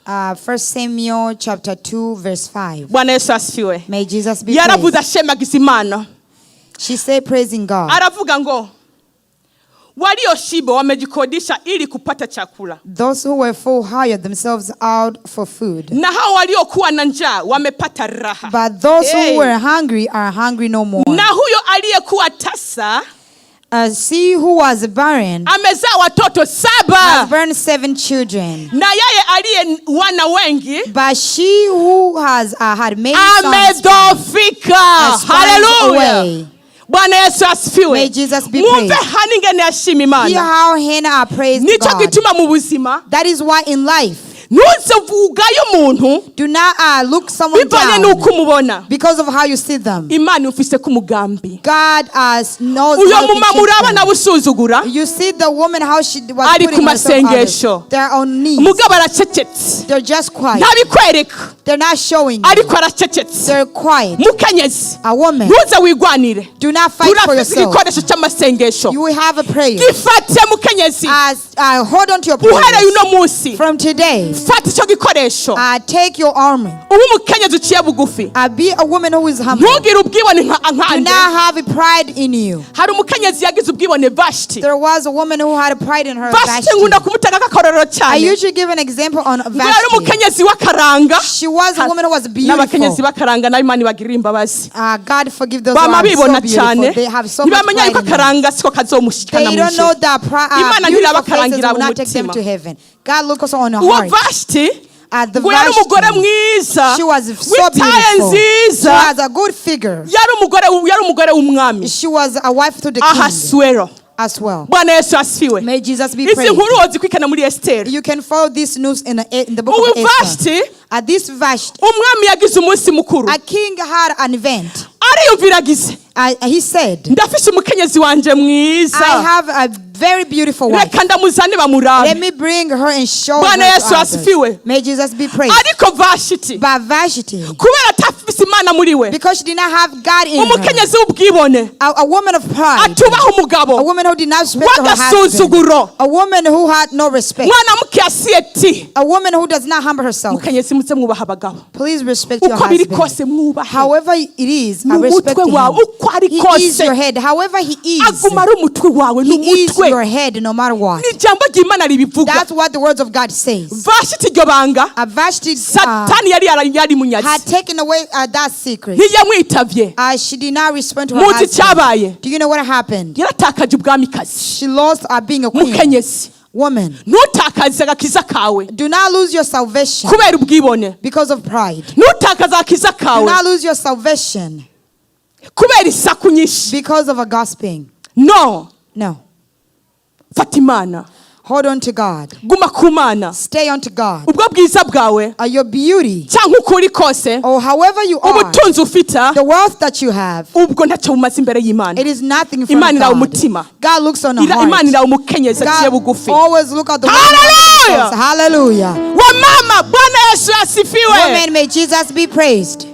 1 Samuel chapter 2, verse 5. Bwana Yesu asifiwe. May Jesus be Yaravuze praised. ashemagiza Imana. She said, praising God. Aravuga ngo walioshiba wamejikodisha ili kupata chakula, Those who were full hired themselves out for food. Na hao waliokuwa na njaa wamepata raha. But those Hey. who were hungry are hungry no more. Na huyo aliyekuwa tasa See who was barren amezaa watoto has saba, borne seven children. Na yeye aliye wana wengi But she who has had many sons amedhoofika. has pined Haleluya! away. Bwana Yesu asifiwe. May Jesus be Mwumve praised. Hana ingene yashima Hear Imana. how Hannah praised Nicyo God. gituma mu buzima That is why in life, Ntuze ugaye umuntu Do not look someone bivanye down n'uko umubona. Because of how you see them. Imana ufise ko umugambi. God knows Uyo how to mumama change urabona them. busuzugura You see the woman, how she was ari ku putting herself out masengesho. there. They're on knees. Umugabo aracecetse. They're just quiet. Ntabikwereka. They're not showing you. Ariko aracecetse. They're quiet. Mukenyezi, A woman, ntuze wigwanire. do not fight for Urafise yourself. igikoresho cy'amasengesho. You will have a prayer. Gifate, mukenyezi. As hold on to your Uhereye prayers. uno munsi, From today, fata icyo gikoresho. Take your army. Ube umukenyezi uciye bugufi. Be a woman who is humble. Ntugire ubwibone nka Do nkande. not have a pride in you. Hari umukenyezi yagize ubwibone, Vashiti. There was a woman who had a pride in her. Vashiti Vashti. nkunda kumutanga akarorero I cyane. usually give an example on Ngo yari Vashti. umukenyezi w'akaranga. She was a woman who was N'abakenyezi beautiful. b'akaranga nawe Imana ibagirira imbabazi. God forgive those who Bama are so bibona beautiful. cyane, They have so much ntibamenya yuko pride in them. akaranga siko kazomushikana They mu don't know ijuru. that Imana beautiful faces ntirabakarangira will not take them umutima. to heaven. God looks also on your Uwo heart. Vashiti The ngo yari umugore Vashti, mwiza she was so w'itaye beautiful. She nziza. was a good figure. Yari umugore w'umwami She was a wife to the king Ahasuero. As well. Bwana Yesu asifiwe. May Jesus be Izi praised. nkuru wozikwikana muri Esiteri. You can follow this news in the book Ubu of Esther. Vashti, This Vashti, umwami yagize umunsi mukuru. A king had an event. Ariyumvira agize, He said, ndafise umukenyezi wanje mwiza, "I have a very beautiful wife. reka ndamuzane bamurabe. Let me bring her and show Bwana her to Yesu others." asifiwe. May Jesus be praised. Ariko Vashiti, But Vashti, kubera atafise Imana muri we, because she did not have God in her, umukenyezi w'ubwibone, a woman of pride, atubaha a umugabo, woman who did not respect her husband, w'agasuzuguro, a woman who had no respect, mwana muke asiyeti. A woman who does not humble herself. Mukenyezi, muze mwubaha abagabo. Please respect your Uko biri husband. kose mwubahe. However it is, I Ni respect umutwe him. wawe, uko ari He is kose. your head. However he is, Aguma ari umutwe wawe, ni he is umutwe. Your head no matter what. Ni ijambo ry'Imana ribivuga. That's what the words of God says. Vashiti iryo banga, Vashti Satani yari munyazi. had taken away that secret. Ntiyamwitavye. She did not respond to her Muzi husband. icyabaye? Do you know what happened? Yaratakaje ubwamikazi. She lost being a queen. Mukenyezi, Woman, ntutakaze agakiza kawe do not lose your salvation kubera ubwibone. Because of pride. Ntutakaze agakiza Do kawe not lose your salvation kubera isaku nyinshi. Because of a gossiping. No. No. Fata Imana. Hold on to God. Guma ku Mana. Stay on to God. Ubwo bwiza bwawe Your beauty, cyangwa uko uri kose, or however you are, ubutunzi ufite, the wealth that you have, ubwo ntacyo bumaze imbere y'Imana. it is nothing in Imana front iraha of God. umutima. God looks on the Imana heart. iraha umukenyezi aciye God bugufi. always look at the Hallelujah! woman. Hallelujah. Wa mama, Bwana Yesu asifiwe. Women, may Jesus be praised.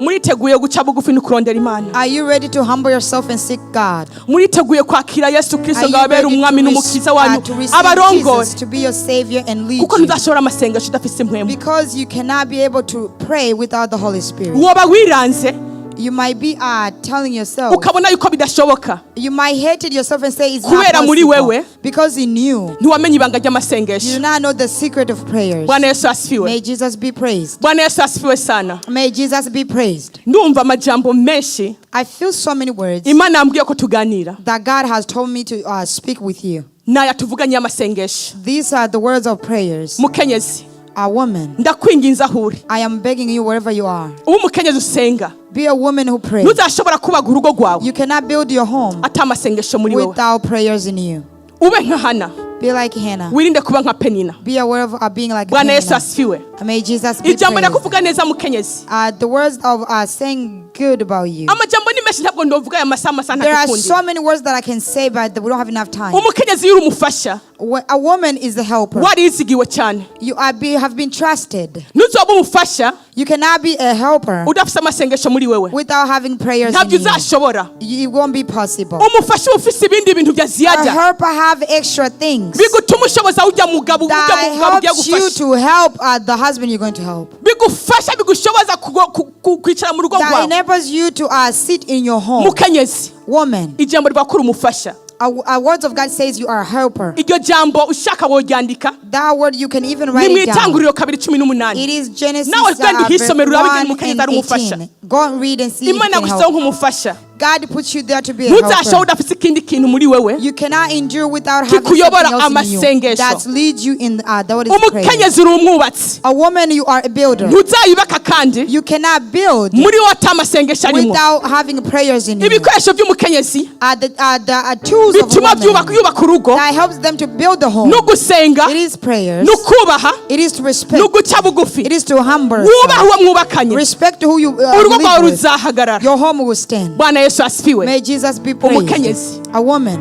Muriteguye guca bugufi no kurondera Imana? Are you ready to humble yourself and seek God? Muriteguye kwakira Yesu Kristo Are ngo you ababere ready umwami n'umukiza wanyu, to receive abarongore? Jesus to be your Savior and lead Kuko you? ntuzashobora amasengesho udafise impwemu. Because you cannot be able to pray without the Holy Spirit. Woba wiranze, You might be telling yourself, ukabona yuko bidashoboka. You might hate it yourself and say it's not Kubera muri possible. wewe, Because in you, ntiwamenye ibanga you ry'amasengesho. do not know the secret of prayers. Bwana Yesu asifiwe. May Jesus be praised. Bwana Yesu asifiwe sana. May Jesus be praised. Ndumva amajambo menshi. I feel so many words Imana yambwiye ko tuganira. That God has told me to speak with you. Naya tuvuganye y'amasengesho. These are the words of prayers. Mukenyezi, A woman, ndakwinginze aho uri, I am begging you wherever you are. ube umukenyezi usenga. Be a woman who prays. Ntuzashobora kubaka urugo rwawe You cannot build your home ata amasengesho muri wewe. Without prayers in you. Ube nka Hana. Be like Hannah. Wirinde kuba nka Penina. Be aware of being like Bwana Yesu Hannah. asifiwe. May Jesus be Ijambo praised. ndakuvuga neza, mukenyezi. The words of saying good about you. Amajambo ni menshi, ntabwo ndovuga aya masaha amasaha There are ntakikundira. so many words that I can say, but we don't have enough time. Umukenyezi iyo uri umufasha, A woman is the helper. warizigiwe cyane. You have been trusted. Ntuzoba umufasha You cannot be a helper udafite amasengesho muri wewe. Without having prayers in Ntabyo you. uzashobora. It won't be possible. Umufasha uba ufise ibindi bintu bya A ziyada helper have extra things bigutuma ushoboza ujya mugabo ujya that mugabo ugiye helps you gufasha. To help the husband you're going to help. Bigufasha bigushoboza kwicara mu rugo That rwawe. Enables you to sit in your home. Mukenyezi, Woman, ijambo rivuga ko uri umufasha. A words of God says you are a helper. Iryo jambo ushaka woryandika. That word you can even Ni write mu it down. Itanguriro 2:18. It is Genesis Nawe genda verse uhisomere urabe ingene 1 umukenyezi and ari umufasha. 18. Go and read and see if Imana you can yagushyizeho help. nk'umufasha. God puts you there to be a Ntuzashobora helper. udafite ikindi kintu muri wewe You cannot endure without having kikuyobora something else in you amasengesho. that leads you in that is prayer. Umukenyezi, uri umwubatsi. A woman, you are a builder. Ntuzayubaka kandi You cannot build muri wowe ata amasengesho arimo. without having prayers in you. Ibikoresho by'umukenyezi The tools of a bituma byubaka woman yubaka urugo that helps them to build the home. no gusenga, It is prayers. no kubaha, It is to respect. no guca bugufi. It is to humble Wubaha yourself. uwo mwubakanye, Respect who you urugo rwawe live with. ruzahagarara. Your home will stand. Bwana Yesu asifiwe. May Jesus be praised. Umukenyezi. A woman.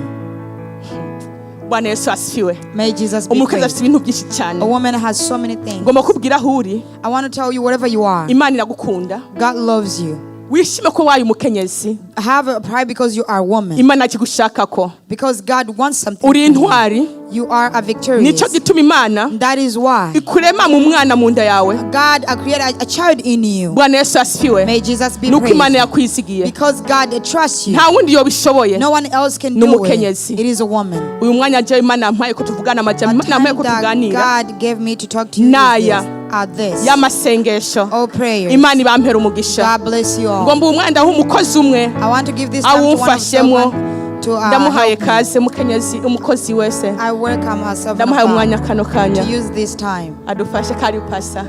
Bwana Yesu asifiwe. May Jesus be Umukenyezi afite praised. ibintu byinshi cyane. A woman has so many things. Ngomba kubwira aho uri, I want to tell you, wherever you are, Imana iragukunda. God loves you. Wishime ko waye umukenyezi. Have a pride because you are a woman. Imana ikigushakako. Because God wants something Uri from you. intwari. You are a victorious. Nicyo gituma Imana That is why ikurema mu mwana mu nda yawe. God created a child in you. Bwana Yesu asifiwe. May Jesus be Nuko Imana praised. yakwizigiye. Because God trusts you. Nta wundi yobishoboye. No one else can Ni do it. umukenyezi. It is a woman. Uyu mwanya jewe Imana yampaye ko tuvugana amajambo, A Imana yampaye time ko that tuganira God gave me to talk to you is Naya. this, are this. y'amasengesho. All prayers. Imana ibampera umugisha. God bless you all. Ngomba uyu mwanya ndaha umukozi umwe I want to give this time to one of awumfashemwo. servant to Ndamuhaye help me. kaze mukenyezi, umukozi wese. I welcome our servant Ndamuhaye of umwanya God kano kanya to use this time. adufashe. Kari upasa.